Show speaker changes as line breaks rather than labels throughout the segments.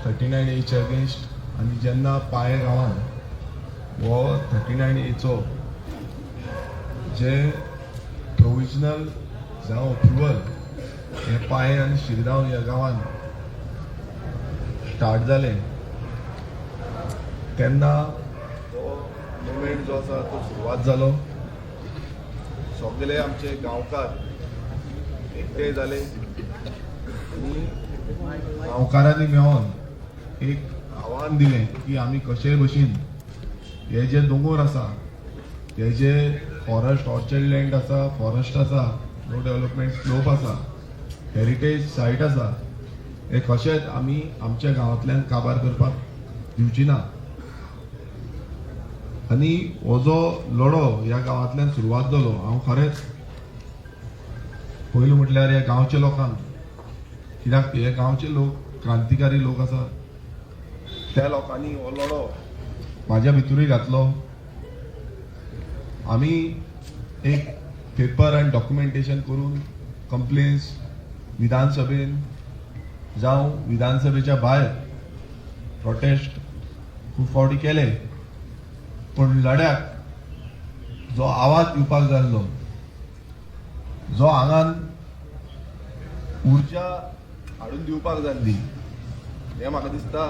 39 एच्या अगेन्स्ट आनी जेन्ना पाये गांवान हो 39 एचो जे प्रोविजनल जावं अप्रुवल हे पाये आनी शिरगांव ह्या गांवान स्टार्ट जालें तेन्ना हो मुवमेंट जो आसा तो सुरवात जालो. सगळे आमचे गांवकार एकठांय जाले आनी गांवकारांनी मेळोन एक आव्हान दिलें की आमी कशेय भशेन हे जे दोंगर आसा, हे जे फॉरेस्ट ऑर्चर्ड लँड आसा, फॉरेस्ट आसा, नो डेव्हलपमेंट स्लोप आसा, हेरिटेज सायट आसा, हे कशेंच आमी आमच्या गांवांतल्यान काबार करपाक दिवची ना. आनी हो जो लढो ह्या गांवांतल्यान सुरवात जालो, हांव खरेंच पयलू म्हटल्यार ह्या गांवच्या लोकांक, कित्याक हे गांवचे लोक क्रांतिकारी लोक आसा, त्या लोकांनी हो लढो म्हाज्या भितरूय घातलो. आमी एक पेपर आनी डॉक्युमेंटेशन करून कंप्लेन्स विधानसभेन जावं विधानसभेच्या भायर प्रोटेस्ट खूब फावटी केले, पूण लढ्याक जो आवाज दिवपाक जाय आसलो, जो आंगान ऊर्जा हाडून दिवपाक जाय आसली, हें म्हाका दिसता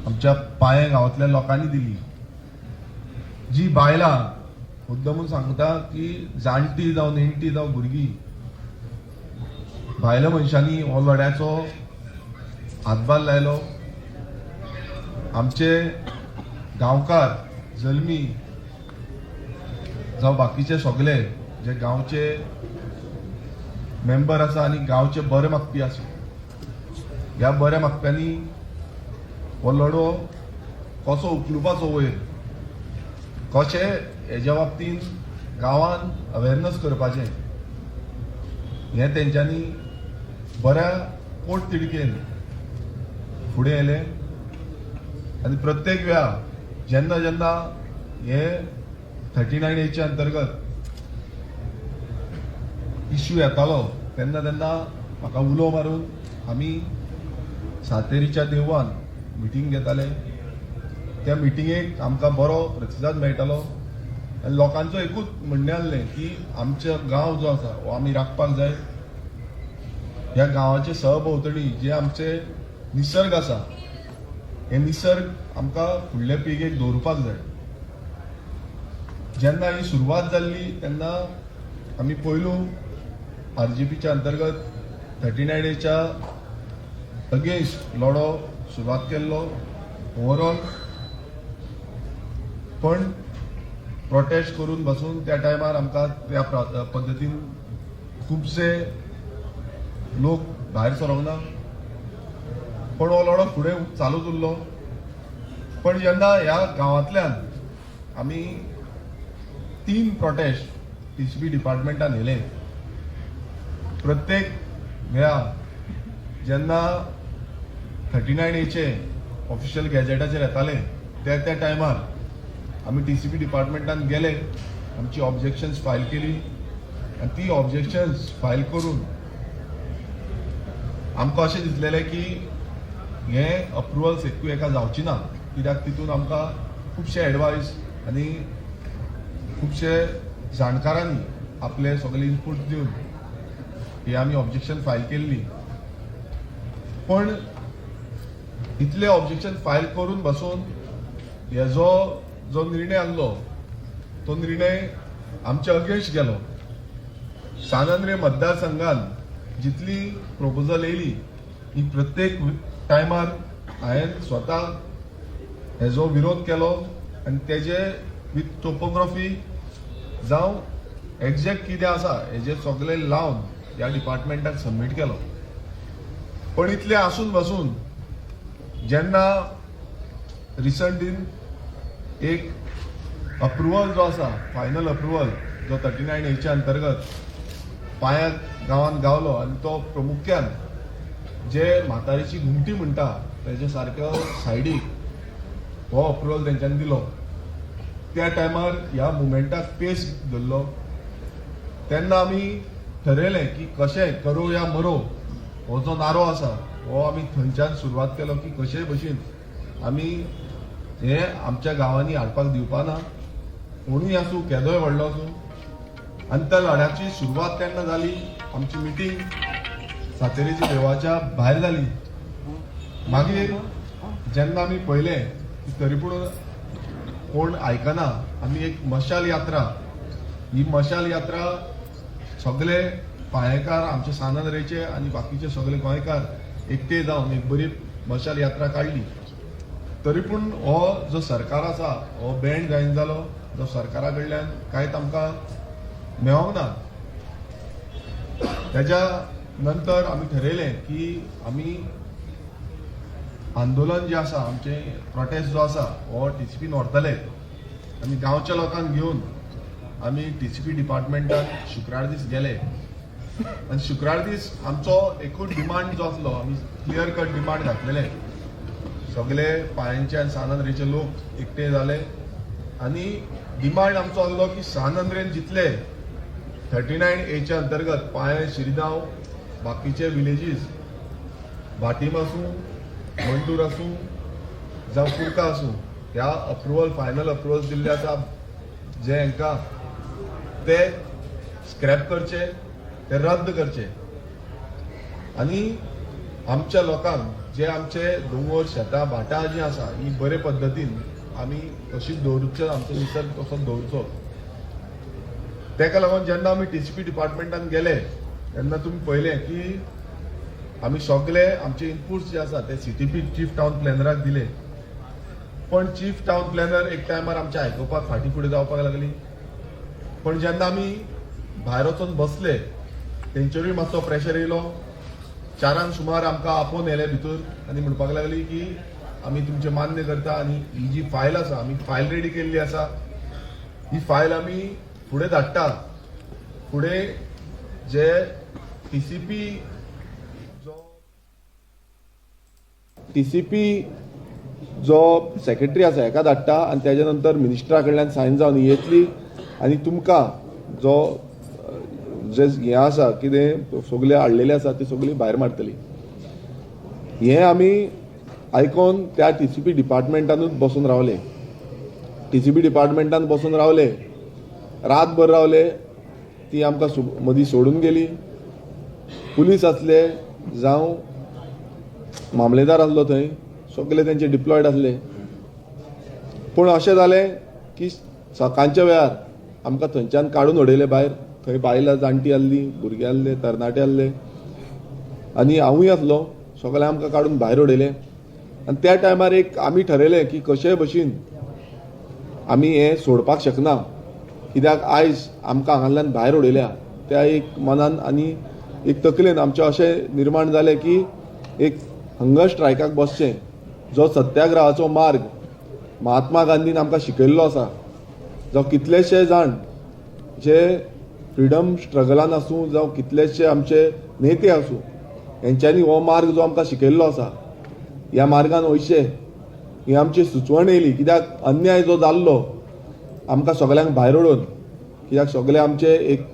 आमच्या पाये गांवांतल्या लोकांनी दिली. जी बायलां मुद्दमून सांगता की जाणटी जावं, नेणटी जावं, भुरगीं, भायल्या मनशांनी हो लढ्याचो हातभार लायलो. आमचे गांवकार जल्मी जावं बाकीचे सगळे जे गांवचे मेंबर आसा आनी गांवचे बरे मागपी आसा, ह्या बऱ्या मागप्यांनी हो लढो कसो उखलुपाचो वयर, कशें हेज्या बाबतीन गांवान अवेरनस करपाचें, हें तेंच्यांनी बऱ्या पोट तिडकेन फुडें येयले. आनी प्रत्येक वेळा जेन्ना जेन्ना हे 39 एच्या अंतर्गत इश्यू येतालो, तेन्ना तेन्ना म्हाका उलो मारून आमी सातेरीच्या देवळान मिटींग घेताले. त्या मिटिंगेक आमकां बरो प्रतिसाद मेळटालो आनी लोकांचो एकूच म्हणणें आसलें की आमचो गांव जो आसा हो आमी राखपाक जाय. ह्या गांवाचे सहभोंवतणी जे आमचे निसर्ग आसा, हे निसर्ग आमकां फुडल्या पिळगेक दवरुपाक जाय. जेन्ना ही सुरवात जाल्ली तेन्ना आमी पयलू आरजीपीच्या अंतर्गत 39 एच्या अगेन्स्ट लढो सुरवात केल्लो ओवरऑल, पण प्रोटेस्ट करून बसून त्या टायमार आमकां त्या पद्दतीन खुबशे लोक भायर सरोंक ना, पण हो लढो फुडें चालूच उरलो. पण जेन्ना ह्या गांवांतल्यान आमी तीन प्रोटेस्ट टीसीपी डिपार्टमेंटान येयले, प्रत्येक वेळा जेन्ना 39 एचे ऑफिशियल गॅजेटाचेर येताले, त्या त्या टायमार आमी टीसीपी डिपार्टमेंटान गेले, आमची ऑब्जेक्शन्स फायल केली आनी ती ऑब्जेक्शन्स फायल करून आमकां अशें दिसलेलें की हें अप्रुवल एकूय एका जावची ना, कित्याक तितून आमकां खुबशे एडवायस आनी खुबशे जाणकारांनी आपले सगळे इनपूट दिवन ही आमी ऑब्जेक्शन फायल केल्ली. पण इतले ऑब्जेक्शन फायल करून बसून हेजो जो निर्णय आहलो तो निर्णय आमच्या अगेन्स्ट गेलो. सान आंद्रे मतदारसंघान जितली प्रपोजल येयली ही प्रत्येक टायमार हांवें स्वता हेजो विरोध केलो आनी तेजे विथ टोपोग्राफी जावं एग्जॅक्ट कितें आसा हेजे सगळे लावन ह्या डिपार्टमेंटाक सबमीट केलो. पण इतलें आसून बसून जेन्ना रिसंट एक अप्रुवल जो आसा, फायनल अप्रुवल जो 39 एच्या अंतर्गत पाया गांवांत गावलो आनी तो प्रामुख्यान जे म्हातारीची घुमटी म्हणटा तेजे सारको सायडीक हो अप्रुवल तेंच्यांनी दिलो, त्या टायमार ह्या मुवमेंटाक पेस धरलो. तेन्ना आमी ठरयलें की कशें करो या मरो. हो जो नारो आसा हो आमी थंयच्यान सुरवात केलो की कशेय भशेन आमी हे आमच्या गांवांनी हाडपाक दिवपा ना, कोणूय आसूं, केदोय व्हडलो आसूं. आनी त्या लढ्याची सुरवात केन्ना जाली, आमची मिटींग सातेरीच्या देवाच्या भायर जाली. मागीर जेन्ना आमी पळयलें की तरी पूण कोण आयकना, आमी एक मशाल यात्रा, ही मशाल यात्रा सगळे पायेकार आमचे सान आंद्रेचे आनी बाकीचे सगळे गोंयकार एकटे जावन एक बरी मशाल यात्रा काडली. तरी पूण हो जो सरकार आसा हो बँड जायना जालो, जो सरकारा कडल्यान कांयच आमकां मेळोंक ना. तेज्या नंतर आमी ठरयलें की आमी आंदोलन जें आसा, आमचें प्रोटेस्ट जो आसा हो टीसीपीन व्हरतले आनी गांवच्या लोकांक घेवन आमी टीसीपी डिपार्टमेंटान शुक्रार दीस गेले. आनी शुक्रार दीस आमचो एकूच डिमांड जो आसलो, आमी क्लियर कट डिमांड घातलेले, सगळे पायांचे आनी सान आंद्रेचे लोक एकटे जाले आनी डिमांड आमचो आसलो की सान आंद्रेन जितले 39 एच्या अंतर्गत पायें, शिरगांव, बाकीचे विलेजीस, भाटीम आसूं, मंटूर आसूं जावं कुडका आसूं, ह्या अप्रुवल, फायनल अप्रुवल दिल्ले आसा जे हांकां ते स्क्रॅप करचे, ते रद्द करचे आनी आमच्या लोकांक जे आमचे दोंगर, शेतां, भाटां जीं आसा ही बरे पद्दतीन आमी तशीच दवरुचे, आमचो निसर्ग तसोच दवरचो. तेका लागून जेन्ना आमी टीसीपी डिपार्टमेंटान गेले तेन्ना तुमी पळयलें की आमी सगळे आमचे इनपुट्स जे आसा ते सीटीपी चीफ टावन प्लॅनराक दिले. पण चीफ टावन प्लॅनर एक टायमार आमचे आयकुपाक फाटीं फुडें जावपाक लागली. पण जेन्ना आमी भायर वचून बसले तेंचेरूय मातसो प्रेशर येयलो. 4 सुमार आमकां आपोवन येयले भितर आनी म्हणपाक लागली की आमी तुमचें मान्य करता आनी ही जी फायल आसा, आमी फायल रेडी केल्ली आसा, ही फायल आमी फुडें धाडटा. फुडें जे टीसीपी जो टीसीपी जो सेक्रेटरी आसा हेका धाडटा आनी तेज्या नंतर मिनिस्टरा कडल्यान सायन जावन ही येतली आनी तुमकां जो जे हें आसा कितें सगळे हाडलेले आसा ते सगळी भायर मारतली. हें आमी आयकोन त्या टीसीपी डिपार्टमेंटानूच बसून रावले. टीसीपी डिपार्टमेंटान बसून रावले, रातभर रावले. ती आमकां मदीं सोडून गेली. पुलीस आसले जावं मामलेदार आसलो, थंय सगळे तेंचे डिप्लॉयड आसले. पूण अशें जालें की सकाळच्या वेळार आमकां थंयच्यान काडून उडयले भायर. थंय बायलां जाणटीं आसलीं, भुरगे आसले, तरणाटे आसले आनी हांवूय आसलो. सगळे आमकां काडून भायर उडयले आनी त्या टायमार एक आमी ठरयलें की कशेय भशेन आमी हें सोडपाक शकना, कित्याक आयज आमकां हांगांतल्यान भायर उडयल्या. त्या एक मनान आनी एक तकलेन आमचें अशें निर्माण जालें की एक हंगर स्ट्रायकाक बसचें, जो सत्याग्रहाचो मार्ग महात्मा गांधीन आमकां शिकयल्लो आसा, जो कितलेशे जाण जे फ्रिडम स्ट्रगलान आसूं जावं कितलेशे आमचे नेते आसूं, हेंच्यांनी हो मार्ग जो आमकां शिकयल्लो आसा, ह्या मार्गान वयचें ही आमची सुचवण येयली. कित्याक अन्याय जो जाल्लो आमकां सगल्यांक भायर उडोवन, कित्याक सगळे आमचे एक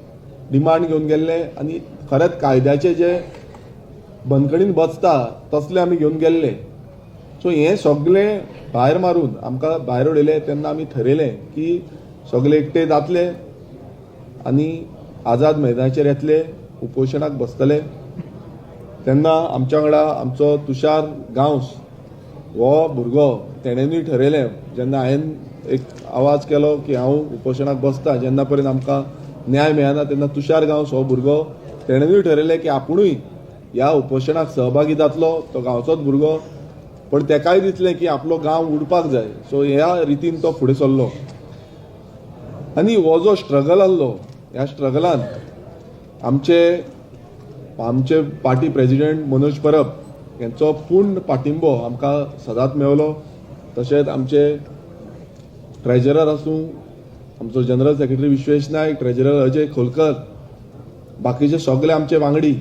डिमांड घेवन गेल्ले आनी खरेंच कायद्याचे जे बंदखणीन बसता तसले आमी घेवन गेल्ले. सो हें सगळें भायर मारून आमकां भायर उडयलें. तेन्ना आमी ठरयलें की सगळे एकटे जातले आनी आझाद मैदानाचेर येतले, उपोशणाक बसतले. तेन्ना आमच्या वांगडा आमचो तुषार गांवस हो भुरगो, तेणेनूय ठरयलें, जेन्ना हांवें एक आवाज केलो की हांव उपोशणाक बसता जेन्ना पर्यंत आमकां न्याय मेळना, तेन्ना तुषार गांवस हो भुरगो तेणेनूय ठरयलें की आपुणूय ह्या उपोशणाक सहभागी जातलो. तो गांवचोच भुरगो, पण तेकाय दिसलें की आपलो गांव उडपाक जाय. सो ह्या रितीन तो फुडें सरलो आनी हो जो स्ट्रगल आसलो, ह्या स्ट्रगलान आमचे आमचे पार्टी प्रेजिडेंट मनोज परब यांचो पूर्ण पाठिंबो आमकां सदांच मेवलो. तशेंच आमचे ट्रेजरर आसूं, आमचो general secretary Vishwesh Naik, treasurer Ajay Kholkar, बाकीचे सगळे आमचे वांगडी,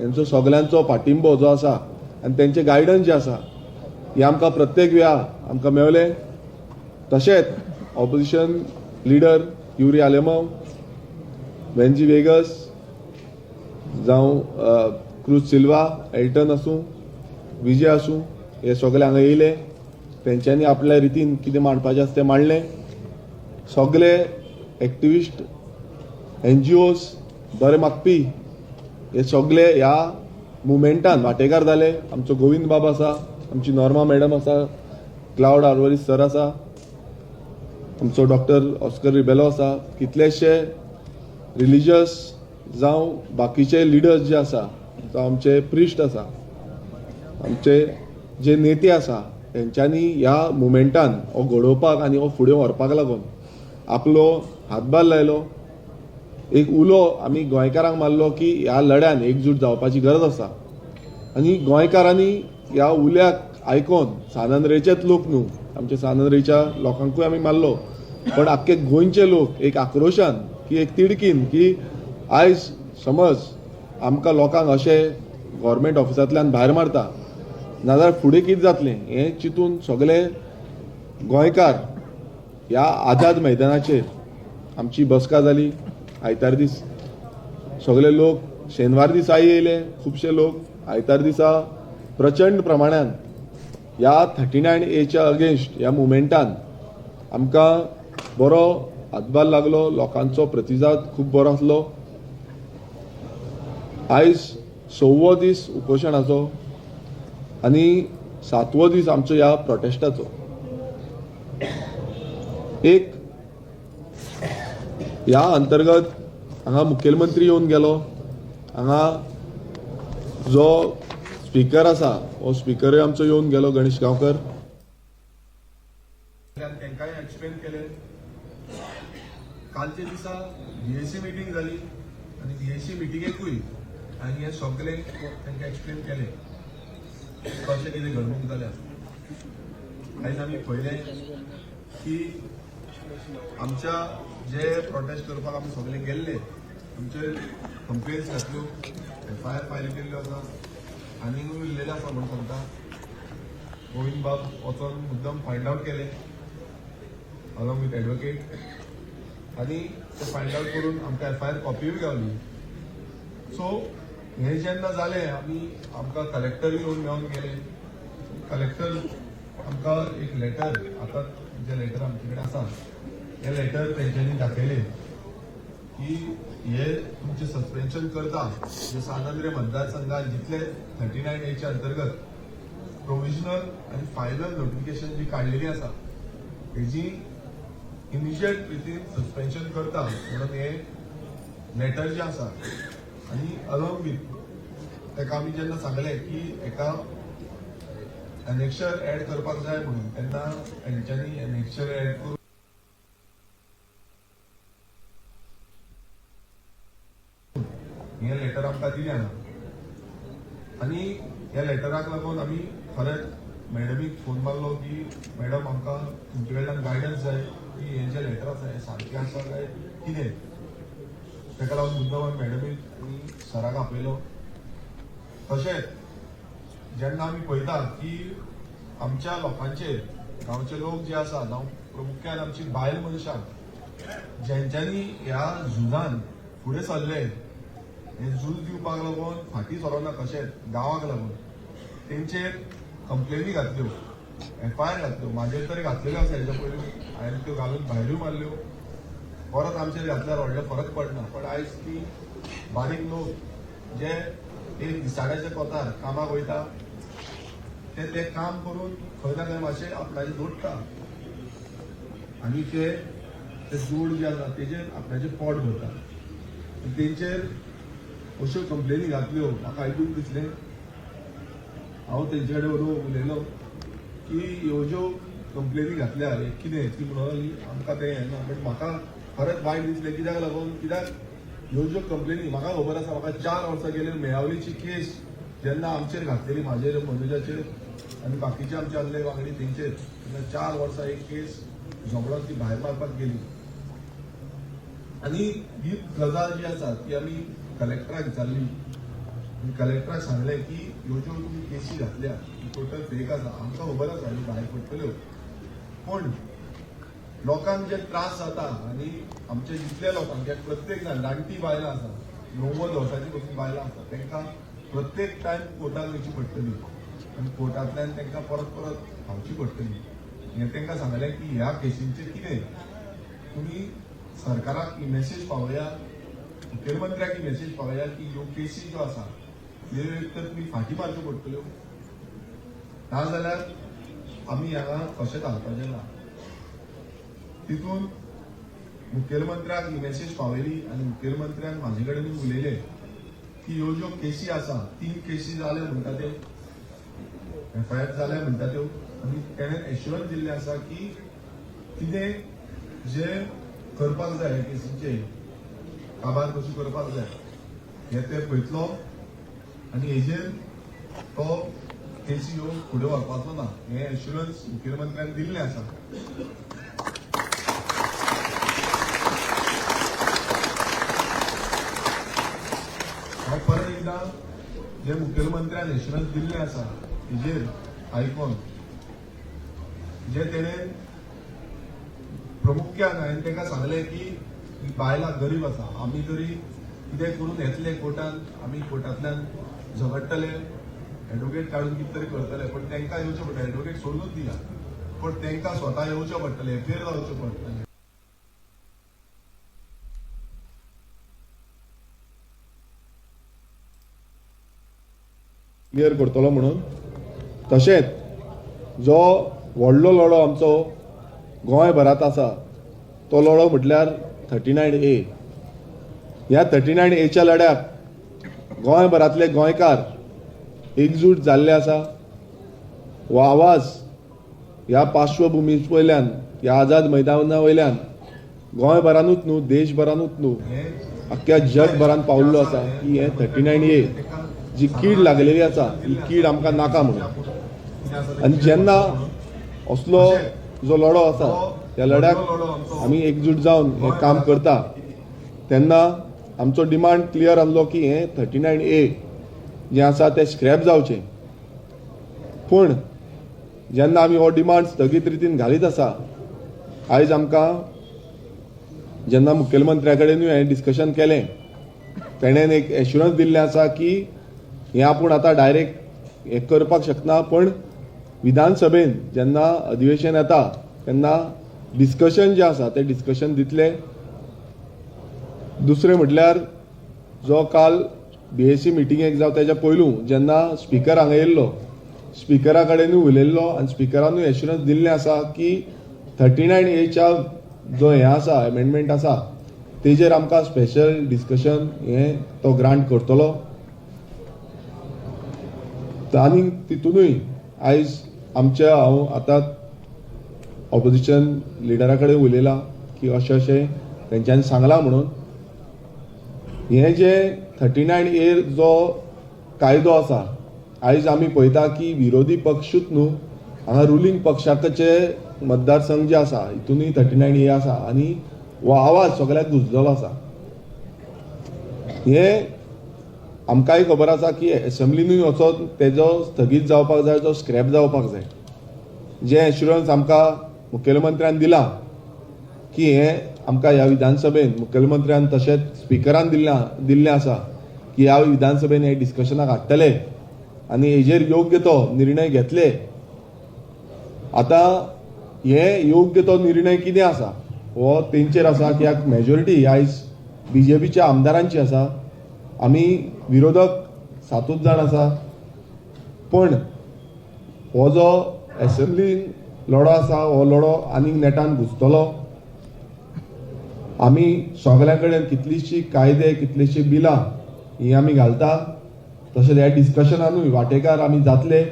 यांचो सगळ्यांचो पाठिंबो जो आसा आनी तेंचे गायडन्स जे आसा हे आमकां प्रत्येक वेळा आमकां मेवले. तशेंच ऑपोजिशन लिडर युरी आलेमाव, वेंजी वेगस जावं क्रूज सिल्वा, एल्टन आसूं, विजय आसूं, हे सगळे हांगा येयले. तेंच्यांनी आपल्या रितीन कितें मांडपाचें आसा तें मांडलें. सगळे एक्टिविस्ट, एनजीओज, बरे मागपी हे सगळे ह्या मुवमेंटान वांटेकार जाले. आमचो गोविंद बाब आसा, आमची नॉर्मा मॅडम आसा, क्लावड आल्वारीस सर आसा, आमचो डॉक्टर ऑस्कर रिबेलो आसा. कितलेशे रिलिजियस जावं बाकीचे लिडर्स जे आसा, जावं आमचे प्रिस्ट आसा, आमचे जे नेते आसा, तेंच्यांनी ह्या मुवमेंटान हो घडोवपाक आनी हो फुडें व्हरपाक लागून आपलो हातभार लायलो. एक उलो आमी गोंयकारांक मारलो की ह्या लढ्यान एकजूट जावपाची गरज आसा आनी गोंयकारांनी ह्या उल्याक आयकोन, सान आंद्रेचेच लोक न्हू, आमच्या सान आंद्रेच्या लोकांकूय आमी मारलो, पण आख्खे गोंयचे लोक एक आक्रोशान की एक तिडकीन की आयज समज आमकां लोकांक अशें गव्हर्मेंट ऑफिसांतल्यान भायर मारता, नाजाल्यार फुडें कितें जातलें हें चिंतून सगळे गोंयकार ह्या आझाद मैदानाचेर आमची बसका जाली आयतार दीस. सगळे लोक शेनवार दिसाय येयले, खुबशे लोक आयतार दिसा प्रचंड प्रमाणान ह्या 39 एच्या अगेन्स्ट ह्या मुवमेंटान आमकां बरो हातभार लागलो. लोकांचो प्रतिसाद खूब बरो आसलो. आयज सव्वो दीस उपोशणाचो आनी सातवो दीस आमचो ह्या प्रोटेस्टाचो. एक ह्या अंतर्गत हांगा मुखेलमंत्री येवन गेलो. हांगा जो स्पीकर आसा, हो स्पीकरूय आमचो येवन गेलो, गणेश गांवकर. तांकांय एक्सप्लेन केलें. कालच्या दिसा बीएसी मिटींग जाली आनी बीएसी मिटिंगेकूय आनी हें सगळें तांकां एक्सप्लेन केलें, कशें कितें घडणूक जाल्या. आयज आमी पळयलें की आमच्या जे प्रोटेस्ट करपाक आमी सगळे गेल्ले, आमचे कंप्लेन्स घातल्यो, एफआयआर फायल केल्ल्यो आसा, आनीकूय उरलेले आसा म्हूण सांगता. गोविंद बाब वचोन मुद्दम फायंड आवट केले अलॉंग विथ एडवोकेट आनी ते फायंड आवट करून आमकां एफआयआर कॉपीय गावली. सो हें जेन्ना जालें, आमी आमकां कलेक्टर येवन मेळोन गेले. कलेक्टर आमकां एक लेटर, आतां जे लेटर आमचे कडेन आसा, हे लेटर तेंच्यांनी दाखयलें की हे तुमचें सस्पेन्शन करता, जे सान आंद्रे मतदारसंघात जितले 39 एच्या अंतर्गत प्रोविजनल आनी फायनल नोटिफिकेशन जी काडलेली आसा, हेजी इमिजिएट रितीन सस्पेन्शन करता म्हणून हे लेटर जे आसा. आनी अलॉंग विथ ताका आमी जेन्ना सांगलें की एका एनेक्शर एड करपाक जाय म्हणून, तेन्ना हेंच्यांनी एनेक्शर एड करून हें लेटर आमकां दिलें ना. आनी ह्या लेटराक लागून आमी खरेंच मॅडमीक फोन मारलो की मॅडम, आमकां तुमचे कडल्यान गायडन्स जाय की हें जें लेटर आसा हें सारकें आसा काय कितें. ताका लागून मुद्दम आमी मॅडमीक आनी सराक आपयलो. तशेंच जेन्ना आमी पळयता की आमच्या लोकांचेर, गांवचे लोक जे आसा, जावं प्रामुख्यान आमची बायल मनशां जेंच्यांनी ह्या झुजान फुडें सरले, हें झूज दिवपाक लागून फाटीं सरोना कशेंच गांवाक लागून, तेंचेर कंप्लेनी घातल्यो, एफआयआर घातल्यो. म्हाजेर तरी घातलेल्यो आसा हेच्या पयलीं, हांवें त्यो घालून भायरूय मारल्यो. परत आमचेर घातल्यार व्हडलो फरक पडना, पण आयज ती बारीक लोक जे एक दिसाड्याच्या कोतार कामाक वयता, ते ते काम करून खंय ना खंय मातशें आपणाचें जोडटा आनी ते ते जोड जे आसा तेजेर आपणाचें पोट भरता. आनी तेंचेर अश्यो कंप्लेनी घातल्यो, म्हाका आयकून दिसलें. हांव तेंचे कडेन उलयलो की ह्यो ज्यो कंप्लेनी घातल्या हे कितें? ती म्हणूंक लागली आमकां तें हें ना. बट म्हाका खरेंच वायट दिसलें. कित्याक लागून? कित्याक ह्यो ज्यो कंप्लेनी म्हाका खबर आसा, म्हाका 4 वर्सां गेले मेळावलीची केस जेन्ना आमचेर घातलेली, म्हाजेर, मनोजाचेर आनी बाकीचे आमचे आसले वांगडी तेंचेर, तेन्ना 4 वर्सां एक केस झगडोन ती भायर मारपाक गेली. आनी ही गजाल जी आसा ती आमी कलेक्टराक विचारली आनी कलेक्टराक सांगलें की ह्यो ज्यो तुमी केसी घातल्या ती टोटल फेक आसा. आमकां खबर आसा ह्यो भायर पडटल्यो, पूण लोकांक जे त्रास जाता आनी आमचे जितले लोकांक, कित्याक प्रत्येक जाण जाणटी बायलां आसा, 90 वर्सांची पसून बायलां आसा, तांकां प्रत्येक टायम कोर्टात वयची पडटली आनी कोर्टांतल्यान तांकां परत परत खावची पडटली. हें तांकां सांगलें की ह्या केसींचेर कितें तुमी सरकाराक ही मेसेज पावया, मुखेलमंत्र्याक ही मेसेज पावया की ह्यो केसी ज्यो आसा ह्यो एक तर तुमी फाटीं मारच्यो पडटल्यो, नाजाल्यार आमी हांगा कशें घालपाचें ना. तितून मुखेलमंत्र्याक ही मेसेज पावयली आनी मुखेलमंत्र्यान म्हाजे कडेन उलयले की ह्यो ज्यो केसी आसा, 3 केसी जाल्यो म्हणटा त्यो, एफआयआर जाल्या म्हणटा त्यो, आनी तेणें एश्युरन्स दिल्लें आसा की कितें जे करपाक जाय ह्या केसींचे काबार कशी करपाक जाय हें ते पळयतलो आनी हेजेर तो केसी ह्यो फुडें व्हरपाचो ना, हें एश्युरन्स मुखेलमंत्र्यान दिल्लें आसा. हांव परत एकदां जे मुखेलमंत्र्यान एश्युरन्स दिल्लें आसा हेजेर आयकोन जे तेणें प्रमुख्यान हांवें ताका सांगलें की ही बायलां गरीब आसा, आमी तरी कितें करून येतले कोर्टान, आमी कोर्टांतल्यान झगडटले, एडवोकेट काडून कितें तरी करतले, पण तांकां येवचें पडटलें. एडवोकेट सोडूनच दिया, पण तांकां स्वता येवचें पडटलें, एफआयआर जावचें पडटलें.
क्लियर करतलो म्हणून. तशेंच जो व्हडलो लढो आमचो गोंयभरांत आसा तो लढो म्हटल्यार 39A. ह्या 39Aच्या लढ्याक गोंयभरांतले गोंयकार एकजूट जाल्ले आसा. हो आवाज ह्या पार्श्वभुमी वयल्यान, ह्या आझाद मैदाना वयल्यान गोंयभरानूच न्हू, देशभरानूच न्हू, अख्ख्या जगभरान पावल्लो आसा की हें 39A जी कीड लागलेली आसा ही कीड आमकां नाका म्हणून. आनी जेन्ना असलो जो लढो आसा त्या लढ्याक आमी एकजूट जावन हें काम करता तेन्ना आमचो डिमांड क्लियर आहलो की हें 39A जें आसा तें स्क्रॅप जावचें. पूण जेन्ना आमी हो डिमांड स्थगीत रितीन घालीत आसा, आयज आमकां जेन्ना मुखेलमंत्र्या कडेनूय हांवें डिस्कशन केलें, तेणें एक एश्युरन्स दिल्लें आसा की हें आपूण आतां डायरेक्ट हें करपाक शकना, पण विधानसभेन जेन्ना अधिवेशन येता तेन्ना डिस्कशन जें आसा तें डिस्कशन दितले. दुसरें म्हटल्यार जो काल बीएसी मिटिंगेक जावं तेज्या पयलू जेन्ना स्पिकर हांगा येयल्लो, स्पिकरा कडेनूय उलयल्लो आनी स्पिकरानूय एश्युरन्स दिल्लें आसा की 39Aच्या जो हें आसा एमेंडमेंट आसा तेजेर आमकां स्पेशल डिस्कशन हें तो ग्रांट करतलो. आनी तितूनय आयज आमच्या हांव आतां ऑपोजिशन लिडरा कडेन उलयलां की अशें अशें तेंच्यांनी सांगलां म्हणून हें जें 39A जो कायदो आसा, आयज आमी पळयता की विरोधी पक्षूच न्हू, हांगा रुलींग पक्षाचे मतदारसंघ जे आसा हितूनय 39A आसा आनी हो आवाज सगळ्याक घुसलेलो आसा. हें आमकांय खबर आसा की एसेंब्लीनूय वचोन तेजो स्थगीत जावपाक जाय, तो स्क्रॅप जावपाक जाय. जें एश्युरन्स आमकां मुखेलमंत्र्यान दिलां की हें आमकां ह्या विधानसभेन मुखेलमंत्र्यान तशेंच स्पिकरान दिल्लें आसा की ह्या विधानसभेन हे डिस्कशनाक हाडटले आनी हेजेर योग्य तो निर्णय घेतले. आतां हे योग्य तो निर्णय कितें आसा हो तेंचेर आसा की ह्या मेजॉरिटी आयज बीजेपीच्या आमदारांची आसा, आमी विरोधक 7 जाण आसा, पण हो जो एसेंब्लीन लढो आसा हो लढो आनीक नेटान घुसतलो. आमी सगळ्या कडेन कितलींशी कायदे, कितलींशी बिलां हीं आमी घालता, तशेंच ह्या डिस्कशनानूय वांटेकार आमी जातले.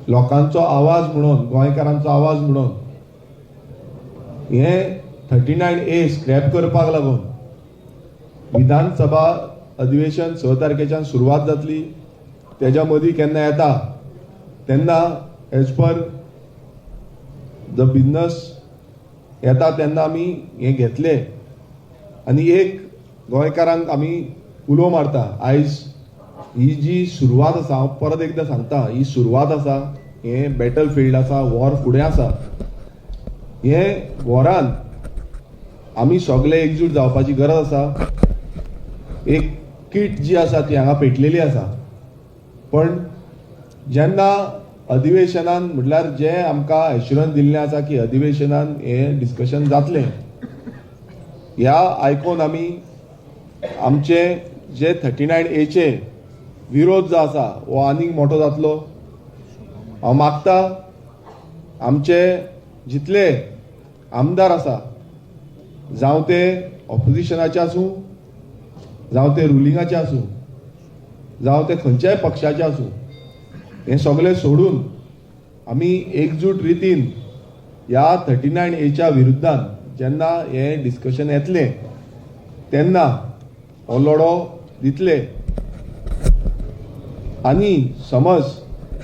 लोकांचो आवाज म्हणून, गोंयकारांचो आवाज म्हणून हें 39A scrap करपाक लागून विधानसभा अधिवेशन 6 तारखेच्यान सुरवात जातली. तेज्या मदीं केन्ना येता तेन्ना एज पर the business येता तेन्ना आमी हें घेतले आनी एक गोंयकारांक आमी उलो मारता. आयज ही जी सुरवात आसा, हांव परत एकदां सांगता, ही सुरवात आसा, हें बॅटल फिल्ड आसा, वॉर फुडें आसा. हें वॉरान आमी सगळे एकजूट जावपाची गरज आसा. एक कीट जी आसा ती हांगा पेटलेली आसा. पण जेन्ना अधिवेशनान म्हटल्यार जे आमकां एश्युरन्स दिल्लें आसा की अधिवेशनान हें डिस्कशन जातलें, ह्या आयकोन आमी आमचे जे 39Aचे विरोध जो आसा हो आनीक मोठो जातलो. हांव मागता आमचे जितले आमदार आसा, जावं ते ऑपोजिशनाचे आसूं, जावं ते रुलिंगाचे आसूं, जावं ते खंयच्याय पक्षाचे आसूं, हें सगळें सोडून आमी एकजूट रितीन ह्या 39Aच्या विरुद्धान जेन्ना हें डिस्कशन येतलें तेन्ना हो लढो दितले. आनी समज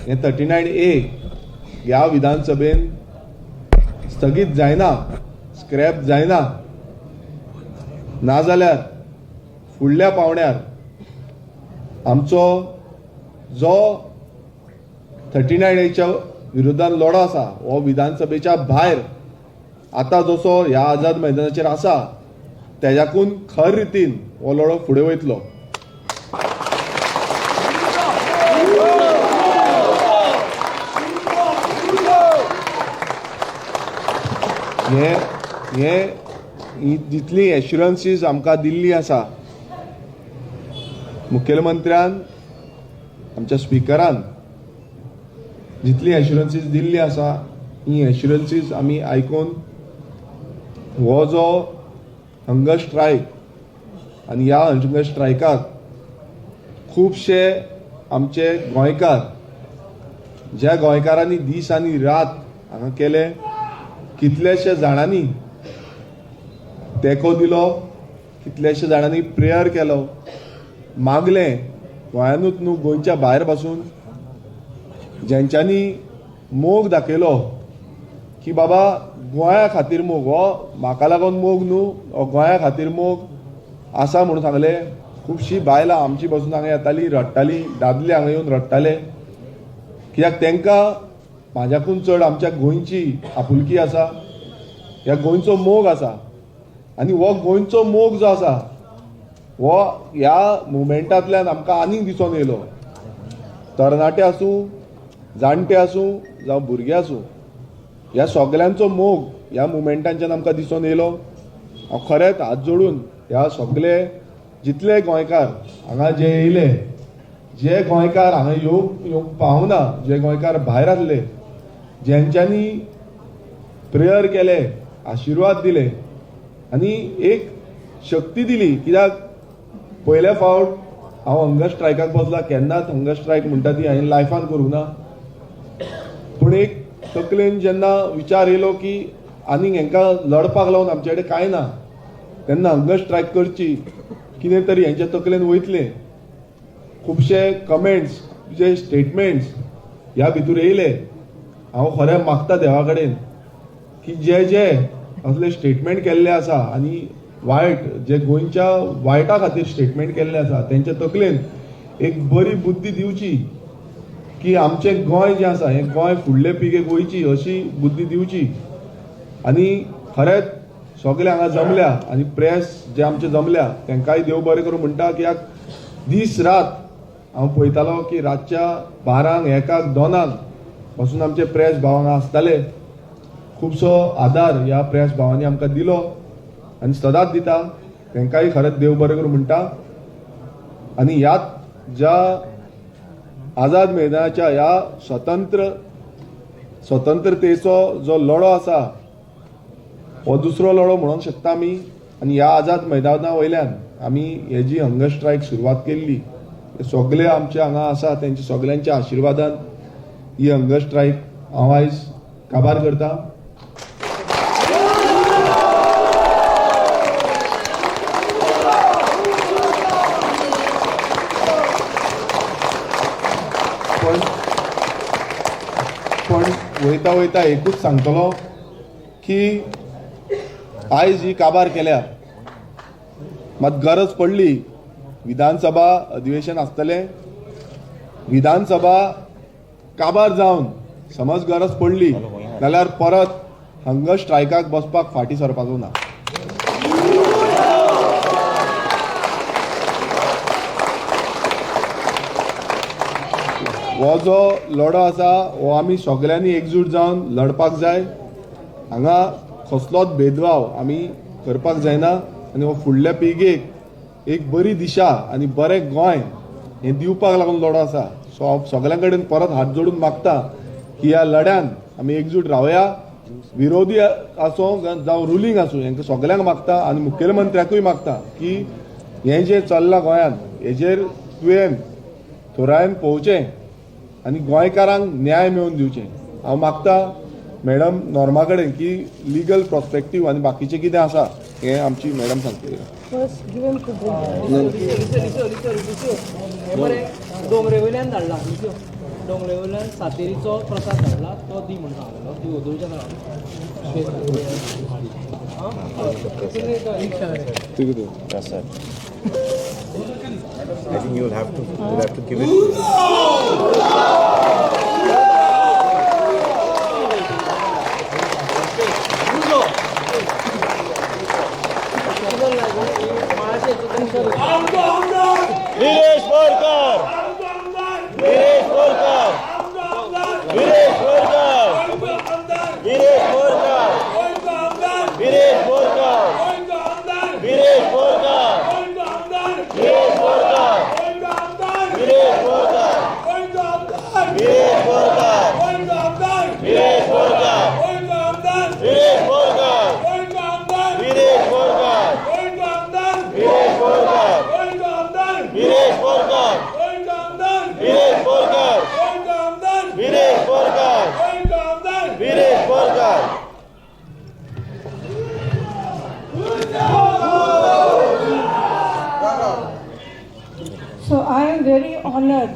हें 39A ह्या विधानसभेन स्थगीत जायना, स्क्रॅप जायना, नाजाल्यार फुडल्या पावंड्यार आमचो जो 39Aच्या विरोधान लढो आसा हो विधानसभेच्या भायर आतां जसो ह्या आझाद मैदानाचेर आसा तेज्याकून खर रितीन हो लढो फुडें वयतलो. हे हे ही जितली एश्युरन्सीज आमकां दिल्ली आसा मुखेलमंत्र्यान, आमच्या स्पिकरान जितली एश्युरन्सीज दिल्ली आसा ही एश्युरन्सीज आमी आयकून हो जो हंगर स्ट्रायक आनी ह्या हंगर स्ट्रायकाक खुबशे आमचे गोंयकार, ज्या गोंयकारांनी दीस आनी रात हांगा केले, कितलेशे जाणांनी तेंको दिलो, कितलेशे जाणांनी प्रेयर केलो, मागलें गोंयानूच न्हू गोंयच्या भायर पासून जेंच्यांनी मोग दाखयलो की बाबा गोंया खातीर मोग, हो म्हाका लागून मोग न्हू, हो गोंया खातीर मोग आसा म्हणून सांगलें. खुबशीं बायलां आमची बसून हांगा येतालीं, रडटालीं, दादले हांगा येवन रडटाले, कित्याक तांकां म्हाज्याकून चड आमच्या गोंयची आपुलकी आसा, ह्या गोंयचो मोग आसा. आनी हो गोंयचो मोग जो आसा हो ह्या मुवमेंटांतल्यान आमकां आनीक दिसून येयलो. तरणाटे आसूं, जाणटे आसूं, जावं भुरगे आसूं, ह्या सगल्यांचो मोग ह्या मुवमेंटांच्यान आमकां दिसून येयलो. हांव खरेंच हात जोडून ह्या सगले जितले गोंयकार हांगा जे येयले, जे गोंयकार हांगा येवंक पावना, जे गोंयकार भायर आसले, जेंच्यांनी प्रेयर केले, आशिर्वाद दिले आनी एक शक्ती दिली. कित्याक पयले फावट हांव हंगर स्ट्रायकाक बसला, केन्नाच हंगर स्ट्रायक म्हणटा ती हांवें लायफान करूंक ना, पूण एक तकलेन जेन्ना विचार येयलो की आनीक हेंकां लढपाक लावन आमचे कडेन कांय ना, तेन्ना हंगर स्ट्रायक करची, कितें तरी हेंच्या तकलेन वयतलें. खुबशे कमेंट्स, जे स्टेटमेंट्स ह्या भितूर येयले. हांव खरें मागता देवा कडेन की जे जे असले स्टेटमेंट केल्ले आसा आनी वायट जे गोंयच्या वायटा खातीर स्टेटमेंट केल्ले आसा तेंच्या तकलेन एक बरी बुद्धी दिवची की आमचें गोंय जें आसा हें गोंय फुडले पिळगेक वयची अशी बुद्धी दिवची. आनी खरेंच सगळे हांगा जमल्या आनी प्रेस जे आमचे जमल्या तांकांय देव बरें करूं म्हणटा, कित्याक दीस रात हांव पळयतालो की रातच्या 12, 1, 2 बसून आमचे प्रेस भाव हांगा आसताले. खुबसो आदार ह्या प्रेस भावांनी आमकां दिलो आनी सदांच दिता, तांकांय खरेंच देव बरें करूं म्हणटा. आनी ह्या ज्या आझाद मैदानाच्या ह्या स्वतंत्रतेचो जो लढो आसा हो दुसरो लढो म्हणूंक शकता आमी. आनी ह्या आझाद मैदाना वयल्यान आमी हेजी हंगर स्ट्रायक सुरवात केल्ली. सगळे आमचे हांगा आसा तेंच्या सगळ्यांच्या आशिर्वादान ही हंगर स्ट्रायक हांव आयज काबार करता. पण वयता वयता एकूच सांगतलो की आयज ही काबार केल्या, मात गरज पडली विधानसभा अधिवेशन आसतलें, विधानसभा काबार जावन समज गरज पडली जाल्यार परत हंगर स्ट्रायकाक बसपाक फाटीं सरपाचो ना. हो जो लढो आसा हो आमी सगळ्यांनी एकजूट जावन लढपाक जाय. हांगा कसलोच भेदभाव आमी करपाक जायना आनी हो फुडल्या पिळगेक एक बरी दिशा आनी बरें गोंय हें दिवपाक लागून लढो आसा. सो हांव सगळ्यां कडेन परत हात जोडून मागता की ह्या लढ्यान आमी एकजूट रावया. विरोधी आसूं जावं रुलींग आसूं, हेंकां सगळ्यांक मागता आनी मुखेलमंत्र्याकूय मागता की हें जें चल्लां गोंयांत हेजेर तुवें थोरायेन पळोवचें आनी गोंयकारांक न्याय मेळोवन दिवचें. हांव मागता मॅडम नॉर्मा कडेन की लिगल प्रोस्पेक्टीव आनी बाकीचें कितें आसा हें आमची madam सांगतली.
First give him to drink.
हे बरें दोंगरे वयल्यान धाडला, दोंगरे वयल्यान सातेरीचो प्रसाद धाडला, तो दी म्हणून सांगलो, ती ओदोळच्या.
कितें.
Prasad. I think you'll have to give it.
Viresh Borkar, Viresh Borkar, Viresh Borkar, Viresh Borkar, Viresh Borkar, Viresh Borkar, Viresh Borkar, Viresh Borkar, Viresh Borkar, Viresh Borkar, Viresh Borkar, Viresh Borkar, Viresh Borkar, Viresh Borkar, Viresh Borkar, Viresh Borkar, Viresh Borkar.
So I am very honored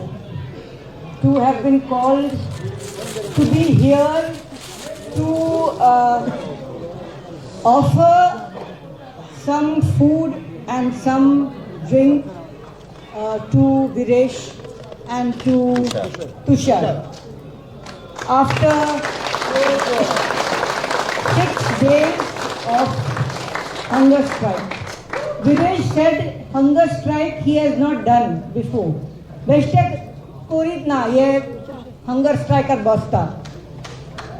to have been called to be here to offer some food and some drink to Viresh and to Tushar. After 6 days of hunger strike. Viresh said hunger strike he has not done before. बेश्टे कोरीत ना हे hunger स्ट्रायकार बसता,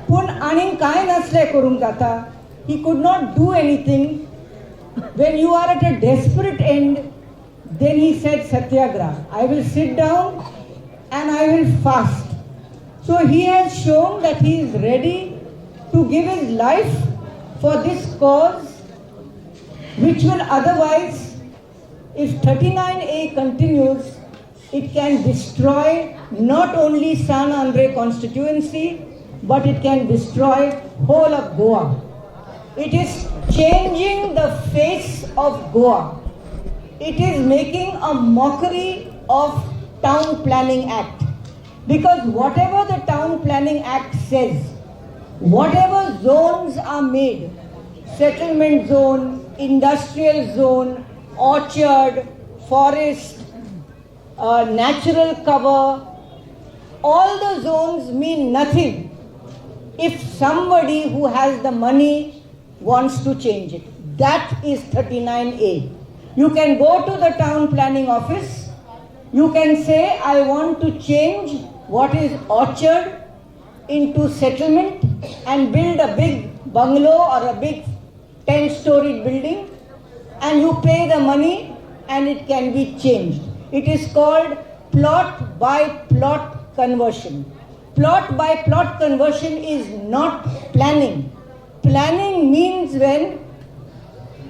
पूण आनीक कांय नासलें करूंक जाता. He could not do anything. When you are at a desperate end, then he said satyagraha. I will sit down and I will fast. So he has shown that he is ready to give his life for this cause, which will otherwise, if 39A continues, it can destroy not only San Andre constituency, but it can destroy whole of Goa. It is changing the face of Goa. It is making a mockery of Town Planning Act. Because whatever the Town Planning Act says, whatever zones are made, settlement zone, industrial zone, orchard, forest, natural cover, all the zones mean nothing if somebody who has the money wants to change it. That is 39A. You can go to the town planning office, you can say, I want to change what is orchard into settlement and build a big bungalow or a big 10-story building, and you pay the money and it can be changed. It is called plot by plot conversion. Plot by plot conversion is not planning. Planning means when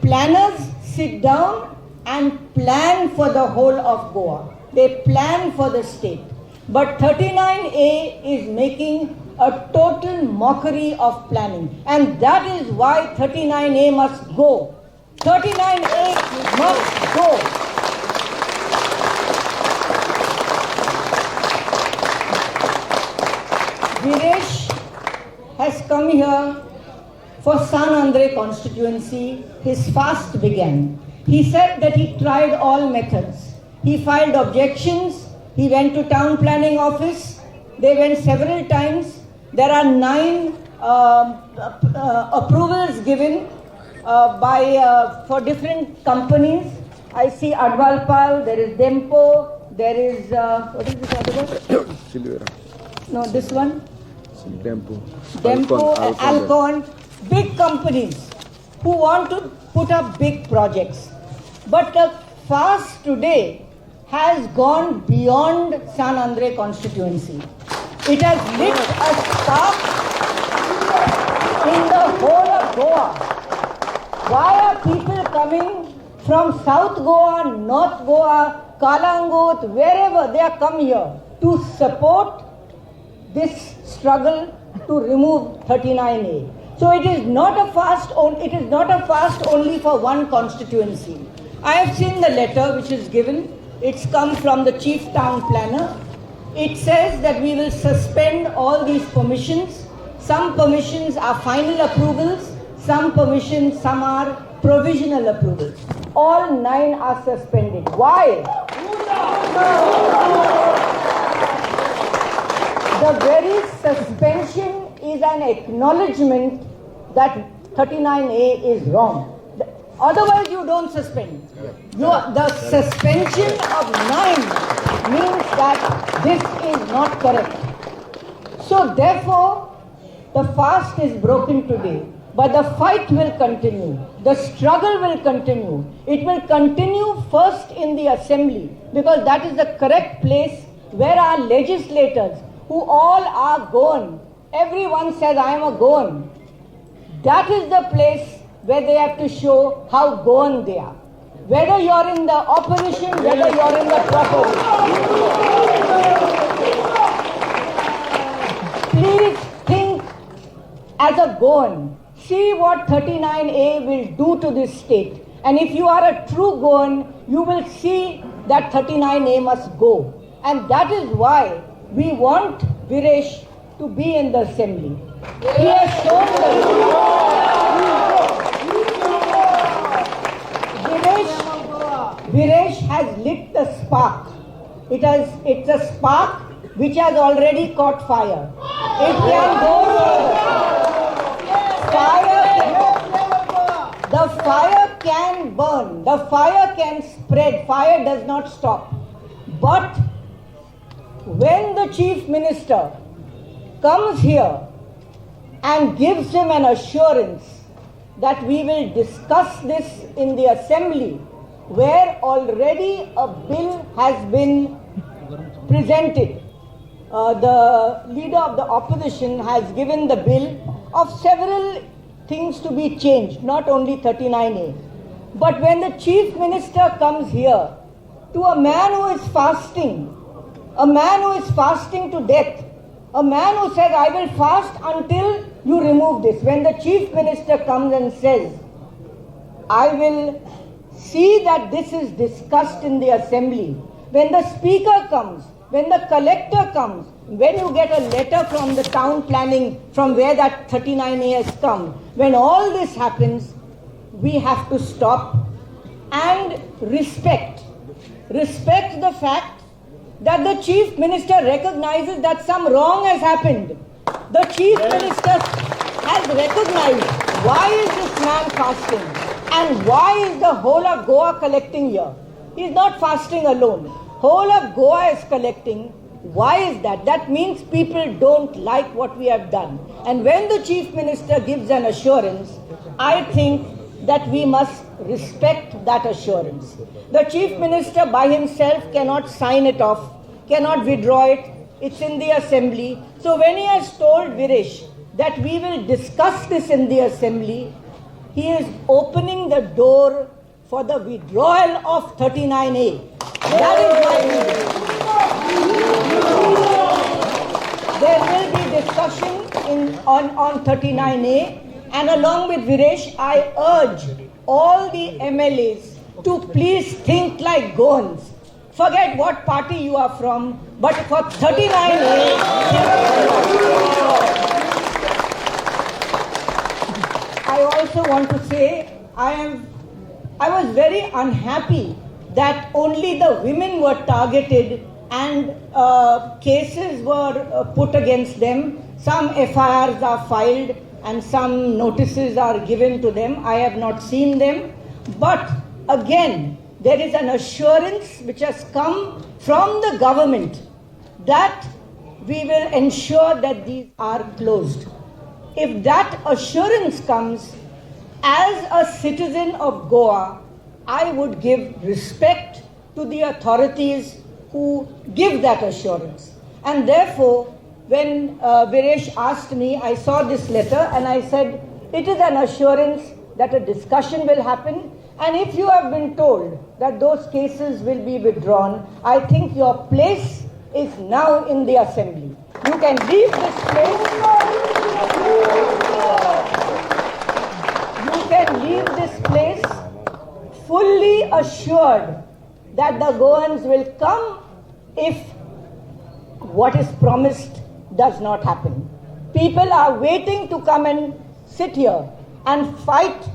planners sit down and plan for the whole of Goa. They plan for the state. But 39A is making a total mockery of planning. And that is why 39A must go. 39A must go. Viresh has come here for San Andre constituency. His fast began. He said that he tried all methods. He filed objections. He went to town planning office. They went several times. There are 9 approvals given by for different companies. I see Advalpal, there is Dempo, there is, what is this other one?
Silveira.
No, this one?
Dempo.
Dempo,
Alcon.
Alcon, big companies who want to put up big projects. But the fast today has gone beyond San Andre constituency. It has lit a spark in the whole of Goa. Why are people coming from South Goa, North Goa, Kalangut, wherever they are come here to support this struggle to remove 39A? So it is not a fast on, it is not a fast only for one constituency. I have seen the letter which is given. It's come from the chief town planner. It says that we will suspend all these permissions. Some permissions are final approvals, some permissions, some are provisional approvals. All 9 are suspended. Why? The very suspension is an acknowledgement that 39A is wrong. Otherwise, you don't suspend. The suspension of 9 means that this is not correct. So therefore, the fast is broken today, but the fight will continue. The struggle will continue. It will continue first in the assembly, because that is the correct place where our legislators, who all are Goan, everyone says I am a Goan. That is the place where they have to show how Goan they are. Whether you are in the opposition, whether you are in the proposition. Please think as a Goan. See what 39A will do to this state. And if you are a true Goan, you will see that 39A must go. And that is why we want Viresh to be in the assembly. He has shown the Viresh has lit the spark. It's a spark which has already caught fire. It can go further. The fire can burn. The fire can spread. Fire does not stop. But when the chief minister comes here and gives him an assurance that we will discuss this in the assembly, where already a bill has been presented. The leader of the opposition has given the bill of several things to be changed, not only 39A. But when the chief minister comes here to a man who is fasting, a man who is fasting to death, a man who says, I will fast until you remove this. When the chief minister comes and says, I will see that this is discussed in the assembly. When the speaker comes, when the collector comes, when you get a letter from the town planning from where that 39A has come, when all this happens, we have to stop and respect. Respect the fact that the chief minister recognizes that some wrong has happened. The chief minister has recognized, why is this man fasting? And why is the whole of Goa collecting here? He is not fasting alone. Whole of Goa is collecting. Why is that? That means people don't like what we have done. And when the chief minister gives an assurance, I think that we must respect that assurance. The chief minister by himself cannot sign it off, cannot withdraw it. It's in the assembly. So when he has told Viresh that we will discuss this in the assembly, he is opening the door for the withdrawal of 39A. That is my reason. There will be discussion on 39A, and along with Viresh, I urge all the MLAs to please think like Goans. Forget what party you are from, but for 39A, I also want to say I was very unhappy that only the women were targeted and cases were put against them. Some FIRs are filed and some notices are given to them. I have not seen them. But again, there is an assurance which has come from the government that we will ensure that these are closed. If that assurance comes, as a citizen of Goa, I would give respect to the authorities who give that assurance. And therefore, when Viresh asked me, I saw this letter and I said, it is an assurance that a discussion will happen. And if you have been told that those cases will be withdrawn, I think your place is now in the assembly. You can leave this place. You can leave this place fully assured that the Goans will come if what is promised does not happen. People are waiting to come and sit here and fight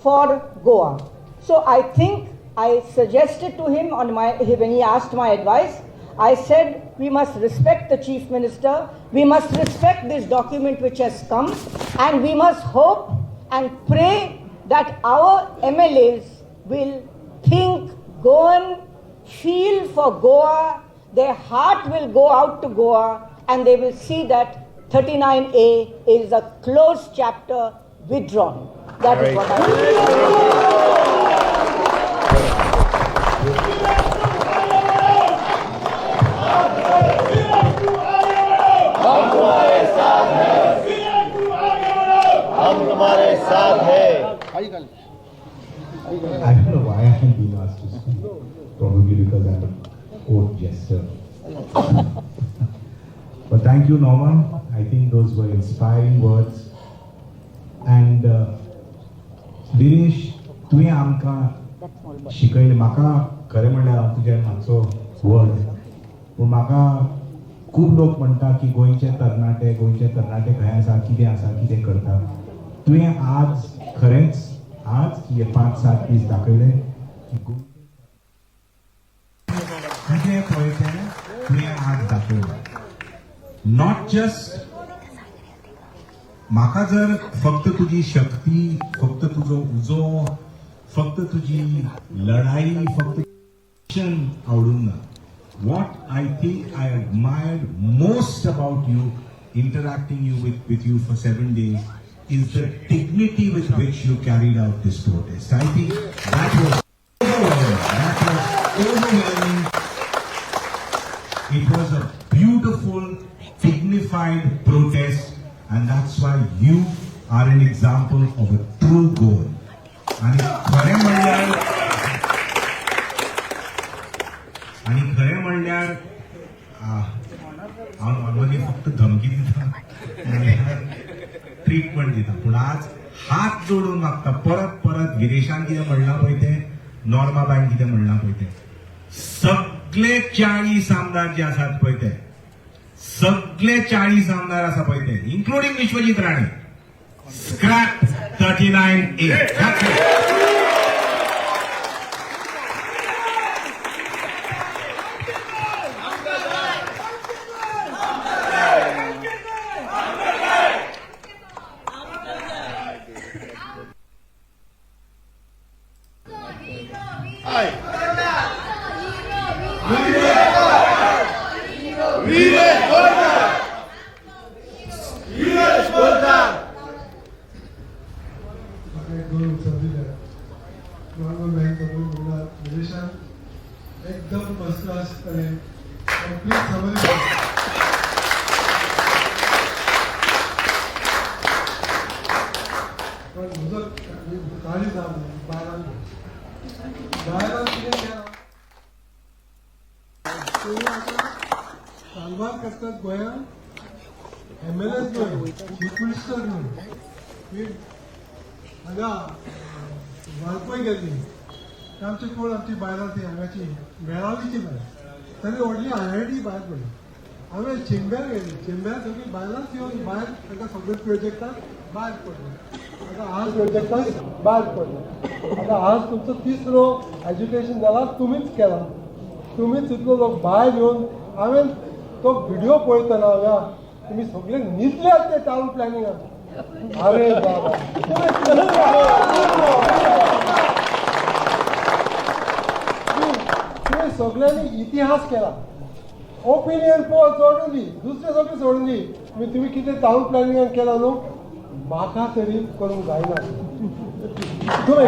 for Goa. So I think I suggested to him when he asked my advice, I said we must respect the Chief Minister, we must respect this document which has come, and we must hope and pray that our MLAs will think Goan, feel for Goa, their heart will go out to Goa, and they will see that 39A is a closed chapter withdrawn. That is what I think.
हम तुम्हारे साथ हैं.
I don't know why I am being asked to speak. Probably because I'm a court jester. But thank you, Norma. I think those were inspiring words. And Viresh, तुवें आमकां शिकयलें. म्हाका खरें म्हणल्यार हांव तुज्या मातसो व्हड, पूण म्हाका खूब लोक म्हणटा की गोंयचे तरणाटे, गोंयचे तरणाटे खंय आसा, कितें आसा, कितें करता. तुवें आज खरेंच आज हे 5-7 दीस दाखयले की तुजें पळय तें तुवें आज दाखयलें. Not just म्हाका जर फक्त तुजी शक्ती, फक्त तुजो उजो, फक्त तुजी लढाई, फक्त आवडूंक ना. What I think I admired most about you, interacting you with you for 7 days, is the dignity with which you carried out this protest. I think that was overwhelming. That was overwhelming. It was a beautiful, dignified protest, and that's why you are an example of a true Goan. आणि खरें म्हणल्यार हांव normally फक्त धमकी दिता, treatment दिता, पूण आज हात जोडून मागता परत परत. विरेशान कितें म्हणलां पळय तें, नॉर्मा बायन कितें म्हणलां पळय तें, सगळे 40 आमदार जे आसात पळय ते, सगळे 40 आमदार आसा पळय ते, including Vishwajit Rane, scrap 39A.
म्हाका एक दोन उतरां दिल्या. नॉर्मल बँक म्हणल्यार विरेशान एकदम फर्स्ट क्लास ताणें कंप्लीट समरी. पण म्हजो काळी जाम बायलांक, बायलांक कितें केलां तुमी आतां साल्वार करतात गोंयांत. एम एल एस न्हय, चीफ मिनिस्टर न्हय. हांगा वाळपय गेल्ली, आमची कोण आमची बायलां ती हांगाची मेळावीची बायल, ताणी व्हडली आयआयटी भायर पडली. हांवें चिंब्यार गेली, चिंब्यार सगळीं बायलांच येवन भायर तांकां सगळे प्रोजेक्टाक भायर पडले. आतां आज प्रोजेक्टाक भायर पडले. आतां आज तुमचो तिसरो एज्युकेशन जाला, तुमीच केला, तुमीच इतलो लोक भायर येवन. हांवें तो व्हिडिओ पळयतना हांगा तुमी सगळे न्हिदल्यात ते टावन प्लॅनिंगाक. अरे बाबा, तुवें सगळ्यांनी इतिहास केला. ओपिनियन पोल सोडून दी, दुसरें सगळें सोडून दी, तुमी कितें टावन प्लॅनिंगान केलां न्हू, म्हाका तरी करूंक जायना. तुमी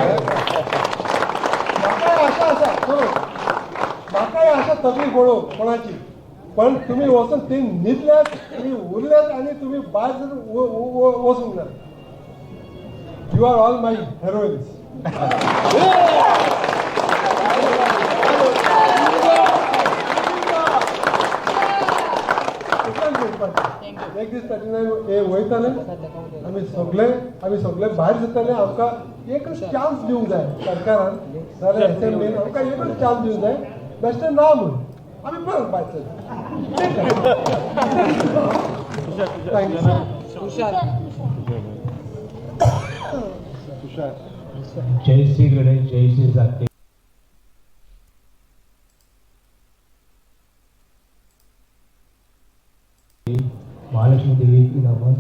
म्हाकाय आशा आसा करूंक, म्हाकाय आशा तकली पळोवंक कोणाची, पण तुमी वचून ते न्हिदल्यात, तुमी उरल्यात आनी तुमी भायर वचूंक ना. You are all my heroines. एक दीस 39 हे वयताले आमी सगळे, आमी सगळे भायर सरताले. आमकां एकच चान्स दिवंक जाय सरकारान, नाजाल्यार एसेंब्लीन आमकां एकच चान्स दिवंक जाय, बेश्टें ना म्हूण आमी परत भायर सरता. Thank you.
जय श्री गणेश, जय श्री सातेरी. महालक्ष्मी देवी की नमन.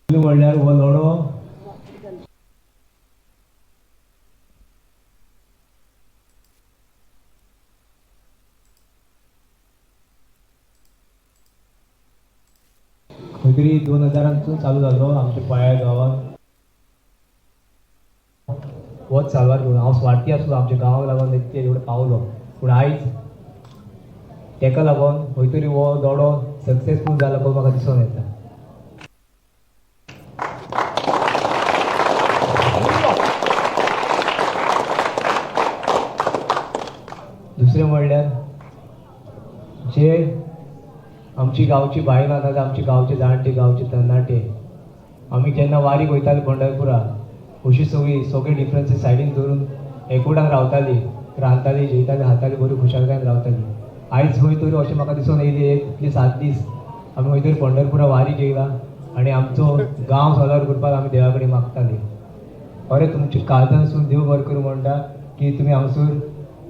म्हणल्यार हो लढो खंय तरी 2000 चालू जालो आमच्या पाळ्या गांवांत. होच साल्वार करून हांव स्वार्थी आसलो, आमच्या गांवाक लागून इतके एवढे पावलो, पूण आयज तेका लागून खंय तरी हो लढो सक्सेसफूल जाला पळय म्हाका दिसून येता. दुसरें म्हणल्यार जे आमची गांवची बायलां नाजाल्यार आमची गांवचे जाणटे, गांवचे तरणाटे, आमी जेन्ना वारीक वयताले पंढरपुरा, अशी सगळी सगळे डिफरन्सीस सायडीन धरून एकवटान रावताली, रांदताली, जेयताली, खाताली, बरी खुशालकायेन रावताली. आयज खंय तरी अशें म्हाका दिसून येयलें, इतले 7 दीस आमी खंय तरी पंढरपुरा वारीक येयला आनी आमचो गांव साल्वार करपाक आमी देवा कडेन मागताली. अरे तुमच्या काळजांतसून देव बरें करूं म्हणटा की तुमी हांगसर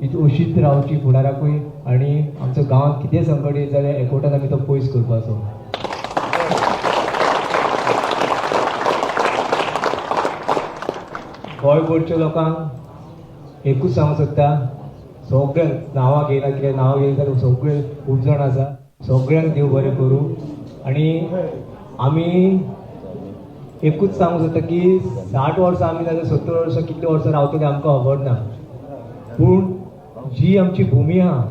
अशीच रावची फुडाराकूय आनी आमच्या गांवांत कितें संकट येत जाल्यार एकवटान आमी तो पयस करपाचो. गोंयभरच्या लोकांक एकूच सांगूंक सोदता, सगळ्यांक नांवां घेयना, कित्याक नांवां घेयली जाल्यार सगळे खूब जाण आसा, सगळ्यांक देव बरें करूं. आनी आमी एकूच सांगूंक सोदता की 60 वर्सां आमी जाल्यार 70 वर्सां कितलीं वर्सां रावतलीं आमकां खबर ना, पूण जी आमची भुमी आहा,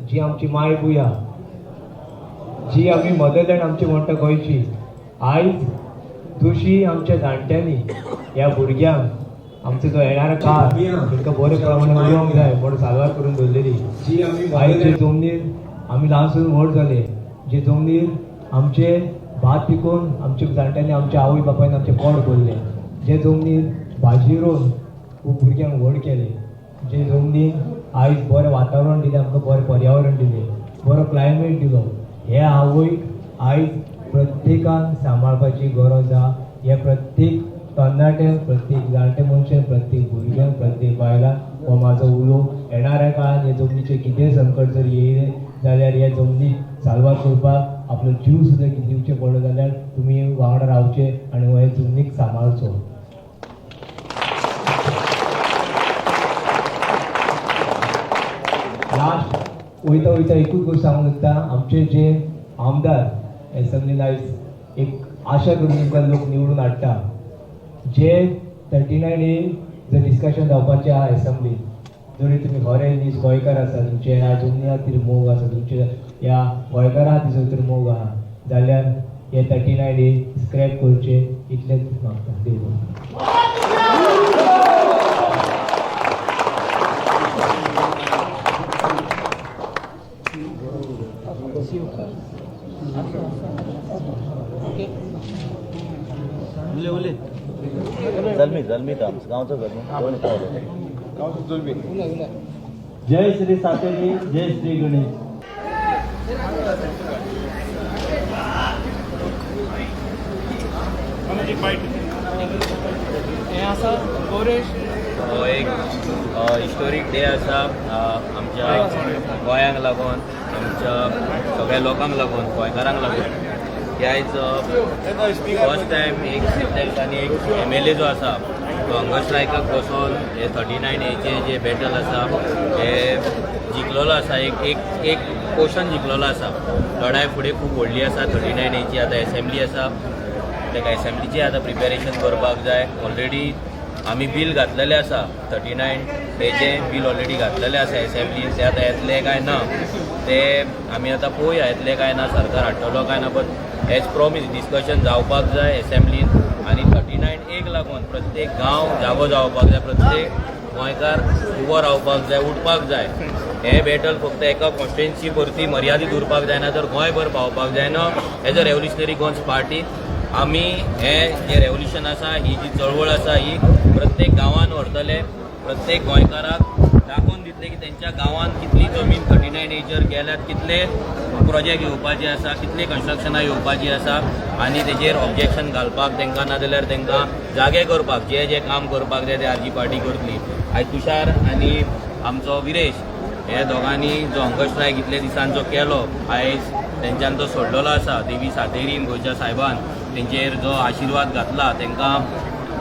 जी आमची मायभूंय आहा, जी आमी मदरलँड आमची म्हणटा गोंयची, आयज जशी आमच्या जाणट्यांनी ह्या भुरग्यांक आमचो जो येणारो काळ तांकां बरे प्रमाणे उलोवंक जाय म्हूण साल्वार करून दवरलेली, आयज जे जमनीर आमी ल्हानसून व्हड जाले, जे जमनीर आमचे भात पिकोवन आमच्या जाणट्यांनी आमच्या आवय बापायन आमचें पोट भरलें, जे जमनीर भाजी रोवन खूब भुरग्यांक व्हड केले, जे जमनीर आयज बरें वातावरण दिलें, आमकां बरें पर्यावरण दिलें, बरो क्लायमेट दिलो, हे आवयक आयज प्रत्येकान सांबाळपाची गरज आहा. हे प्रत्येक तरणाट्यांक, प्रत्येक जाणटे मनशान, प्रत्येक भुरग्यांक, प्रत्येक बायलांक हो म्हाजो उलो. येणाऱ्या काळान हे जमनीचें कितेंय संकट जर येयलें जाल्यार हे जमनीक साल्वार करपाक आपलो जीव सुद्दां दिवचें पडलो जाल्यार तुमी वांगडा रावचे आनी हे जमनीक सांबाळचो. लास्ट वयता वयता एकूच गोश्ट सांगूंक सोदता, आमचे जे आमदार एसेंब्लीन आयज एक आशा करून तुमकां लोक निवडून हाडटा, जे 39A जर डिस्कशन जावपाचें आहा एसेंब्लीन, जरी तुमी खरें न्ही गोंयकार आसा, तुमचे ह्या जमनी खातीर मोग आसा, तुमचे ह्या गोंयकारा खातीर जर मोग आहा जाल्यार हे 39A scrap करचे, इतलेंच मागता. देव बरें करूं.
जल्मी जल्मी गांवचो जल्मी.
जय श्री सातेरी, जय श्री गणेश.
हें आसा गौरेश.
हो एक हिस्टोरीक डे आसा आमच्या गोंयांक लागून, आमच्या सगळ्या लोकांक लागून, गोंयकारांक लागून. की आयज फर्स्ट टायम एक दिसांनी एक एमएलए जो आसा तो हंगर स्ट्रायकाक बसोन हे 39 एचे जे बॅटल आसा हे जिखलेलो आसा. एक एक एक पोर्शन जिखलेलो आसा. लढाय फुडें खूब व्हडली आसा 39 एची. आतां एसेंब्ली आसा, ताका एसेंब्लीचें आतां प्रिपेरेशन करपाक जाय. ऑलरेडी आमी बील घातलेलें आसा, 39 हेजें बील ऑलरेडी घातलेलें आसा एसेंब्लीन. ते आतां येतले काय ना ते आमी आतां पळोवया, येतले काय ना, सरकार हाडटलो काय ना. बट एज प्रॉमीस डिस्कशन जावपाक जाय एसेंब्लीन आनी 39 एक लागून प्रत्येक गांव जागो जावपाक जाय, प्रत्येक गोंयकार उबो रावपाक जाय, उठपाक जाय. हें बॅटल फक्त एका कॉन्स्टिट्युएन्सी पुरती मर्यादीत उरपाक जायना, तर गोंयभर पावपाक जायना. As a Revolutionary Goans Party आमी हे जे रेवोल्युशन आसा, ही जी चळवळ आसा, ही प्रत्येक गांवान व्हरतले. प्रत्येक गोंयकाराक दाखोवन दितले की तेंच्या गांवान कितली जमीन 39 एचेर गेल्यात, कितले प्रोजेक्ट येवपाचे आसा, कितले कन्स्ट्रक्शनां येवपाची आसा आनी तेजेर ऑब्जेक्शन घालपाक तांकां, नाजाल्यार तांकां जागे करपाक जे जे काम करपाक जाय ते आरजी पार्टी करतली. आयज तुषार आनी आमचो विरेश हे दोगांनी जो हंगर स्ट्रायक इतले दिसांचो केलो, आयज तेंच्यान तो सोडलेलो आसा. देवी सातेरीन, गोंयच्या सायबान तेंचेर जो आशिर्वाद घातला, तांकां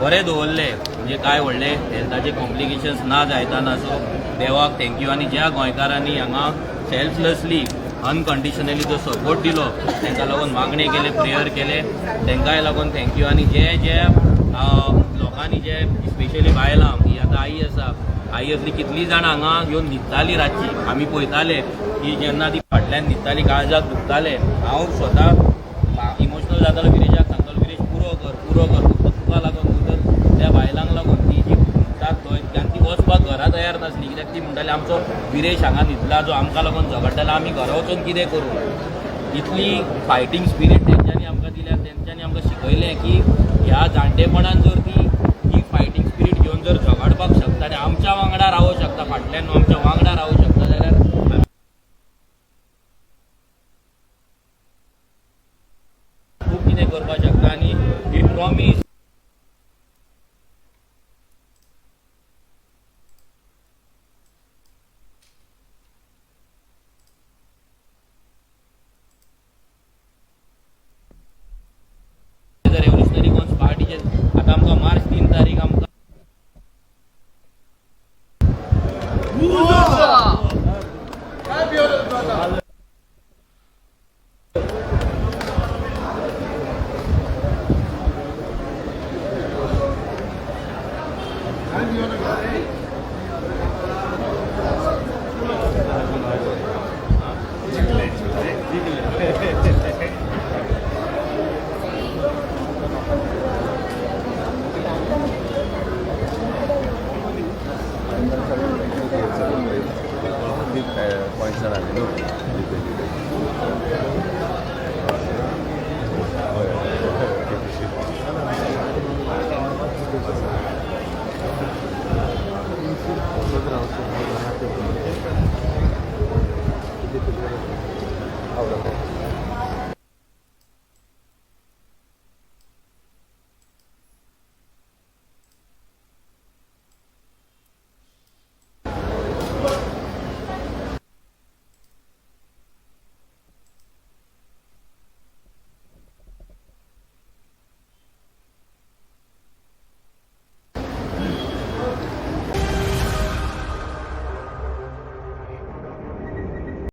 बरें दवरले, म्हणजे कांय व्हडले हेल्थाचे कॉम्प्लिकेशन्स ना जायतना. सो देवाक thank you. आनी ज्या गोंयकारांनी हांगा सेल्फलेसली, अनकंडिशनली जो सपोर्ट दिलो, तांकां लागून मागणें केलें, प्रेयर केलें, तांकांय लागून thank you. आनी जे जे लोकांनी, जे स्पेशली बायलां, ही आतां आई आसा, आई असली कितलीं जाणां हांगा येवन न्हिदताली रातची. आमी पळयताले की जेन्ना ती फाटल्यान न्हिदताली, काळजाक दुखताले. हांव स्वता इमोशनल जातालो. विरेशाक सांगतालो, विरेश पुरो कर, पुरो कर. फक्त तुका लागून न्हू, तर त्या बायलांक लागून. ती जी न्हिदतात थंय आनी ती वचपाक घरा तयार नासली, कित्याक ती म्हणटाली, आमचो विरेश हांगा न्हिदला, जो आमकां लागून झगडटालो, आमी घरा वचून कितें करूं? इतली फायटींग स्पिरीट तेंच्यांनी आमकां दिल्या. तेंच्यांनी आमकां शिकयलें की ह्या जाणटेपणान जर ती ही फायटींग स्पिरीट घेवन जर झगडपाक शकता आनी आमच्या वांगडा रावंक शकता, फाटल्यान आमच्या वांगडा रावंक शकता, जाल्यार आमी खूब कितें करपाक शकता. आनी we promise revolutionary Goans पार्टीचे आतां आमकां मार्च 3 तारीख आमकां